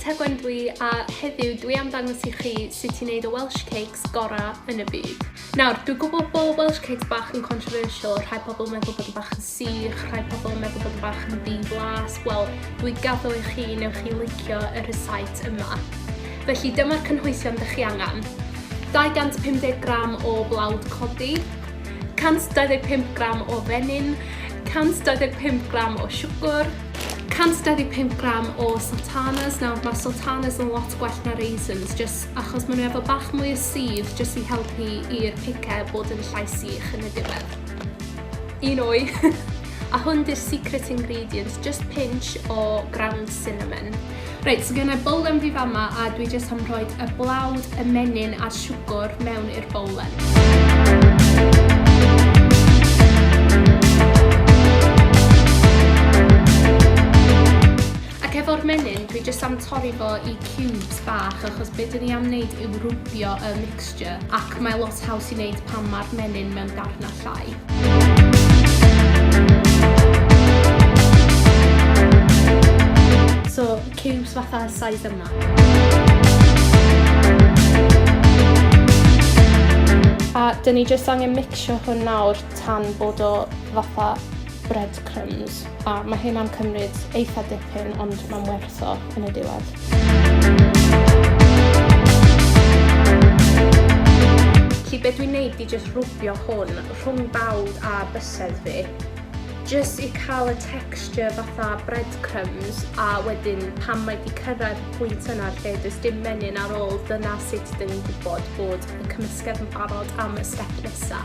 Tegwen dwi a heddiw dwi am ddangos i chi sut i wneud y Welsh cakes gora yn y byd. Nawr, dwi'n gwybod bod Welsh cakes bach yn controversial, rhai pobl yn meddwl bod yn bach yn sych, rhai pobl yn meddwl bod yn bach yn ddiflas. Wel, dwi gaddo i chi, newch chi licio y rhysait yma. Felly dyma'r cynhwysion dych chi angen. 250 gram o blawd codi, 125 gram o fenyn, 125 gram o siwgr, 125 gram o sultanas. Nawr mae sultanas yn lot gwell na raisins, jyst achos maen nhw efo bach mwy o sudd jyst i helpu i'r pice bod yn llai sych yn y diwedd. Un o'i. A hwn di'r secret ingredient, just pinch o ground cinnamon. Reit, so gen i bowlen fi fama a dwi jyst am rhoi y blawd, y menyn a'r siwgr mewn i'r bowlen. Ac efo'r menyn, dwi jyst am torri fo i cubes bach achos be dyn ni am wneud yw rwbio y mixture ac mae lot haws i wneud pan mae'r menyn mewn darnau llai. So, cubes fatha size yma. A dyn ni jyst angen mixio hwn nawr tan bod o fatha breadcrumbs. A mae hyn am cymryd eitha dipyn, ond mae'n werth o yn y diwedd. Felly be dwi'n neud di jyst rwbio hwn rhwng bawd a bysedd fi, jyst i cael y texture fatha breadcrumbs, a wedyn pan mae di cyrraedd y pwynt yna lle does dim menyn ar ôl, dyna sut dyn ni'n gwybod bod y cymysgedd yn barod am y step nesa.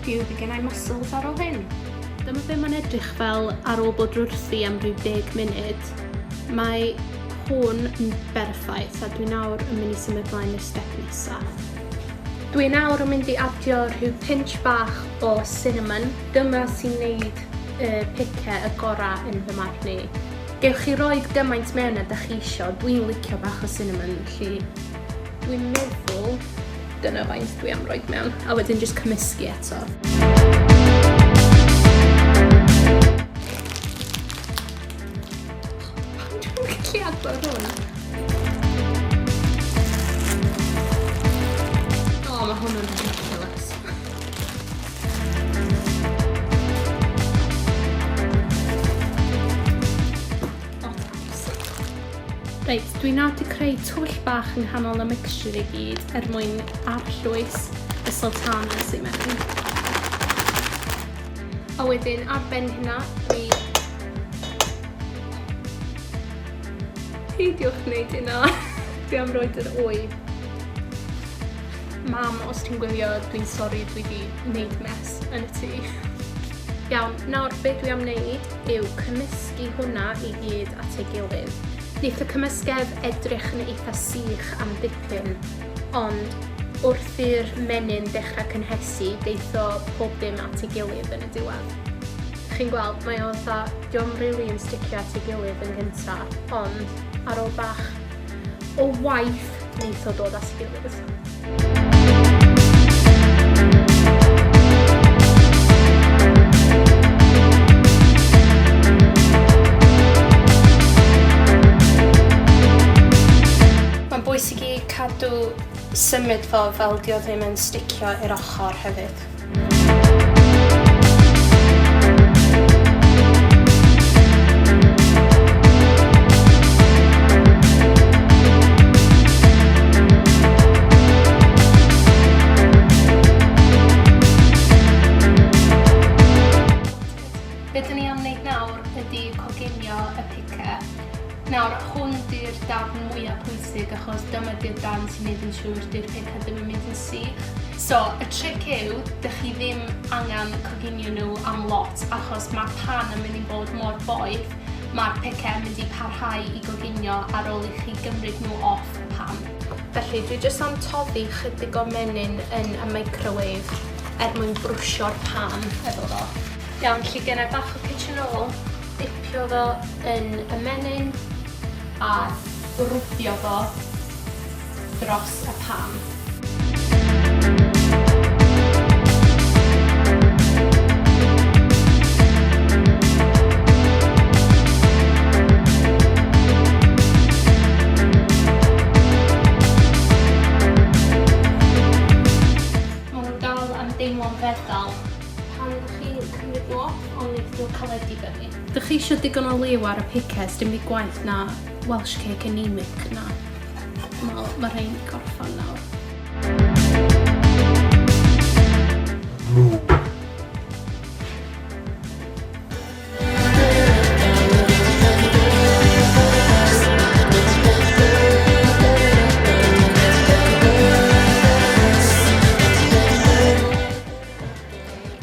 Phew, fi gennau muscles ar ôl hyn. Dyma be mae'n edrych fel ar ôl bod wrthi am rhyw 10 munud. Mae hwn yn berffaith a dwi nawr yn mynd i symud mlaen i'r step nesaf. Dwi nawr yn mynd i adio rhyw pinch bach o cinnamon. Dyma sy'n neud y pice y gorau yn fy marn i. Gewch chi roid gymaint mewn a da chi isio, dwi'n licio bach o cinnamon, felly dwi'n meddwl dyna faint dwi am roid mewn. A wedyn jyst cymysgu eto. Pam dwi'm yn gallu agor hwn? O, mae hwn yn ridiculous. Reit, dwi nawr 'di creu twll bach yng nghanol y mixture i gyd er mwyn arllwys y sultanas i mewn. A wedyn ar ben hynna, dwi... Peidiwch wneud hynna. Dwi am roed yr wy. Mam, os ti'n gwylio, dwi'n sori dwi 'di wneud mess yn y tŷ. Iawn, nawr be dwi am wneud yw cymysgu hwnna i gyd at ei gilydd. Neith y cymysgedd edrych yn eitha sych am dipyn, ond wrth i'r menyn dechrau cynhesu, deith o pob dim at ei gilydd yn y diwedd. Chi'n gweld, mae o fatha, dio'm rili yn sticio at ei gilydd yn gynta, ond ar ôl bach o waith, neith o dod at ei gilydd. Mae'n bwysig i cadw symud fo fel dio ddim yn sticio i'r ochr hefyd. Be dyn ni am wneud nawr ydy coginio y pice. Nawr, hwn di'r darn mwya pwysig achos dyma di'r darn sy'n neud yn siŵr di'r pica ddim yn mynd yn sych. So, y tric yw, dych chi ddim angen coginio nhw am lot achos mae'r pan yn mynd i fod mor boeth, mae'r pice yn mynd i parhau i goginio ar ôl i chi gymryd nhw off y pan. Felly, dwi jyst am toddi chydig o menyn yn y microwave er mwyn brwsio'r pan efo fo. Iawn, 'lly genna i bach o kitchen roll. Dipio fo yn y menyn a rwbio fo dros y pan. deimlo'n feddal pan ydych chi'n cymryd nhw off, ond wneud nhw caledu fyny. Dych chi eisiau digon o liw ar y pices, dim byd gwaeth na Welsh cake anemic na. Mae ma rhain gorffan nawr.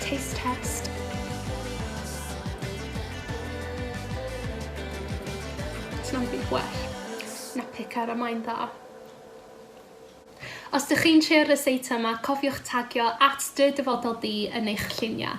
Taste test. It's not byd gwell na picar a mae'n dda. Os dych chi'n trio ryseitiau yma, cofiwch tagio at dy dyfodol di yn eich lluniau.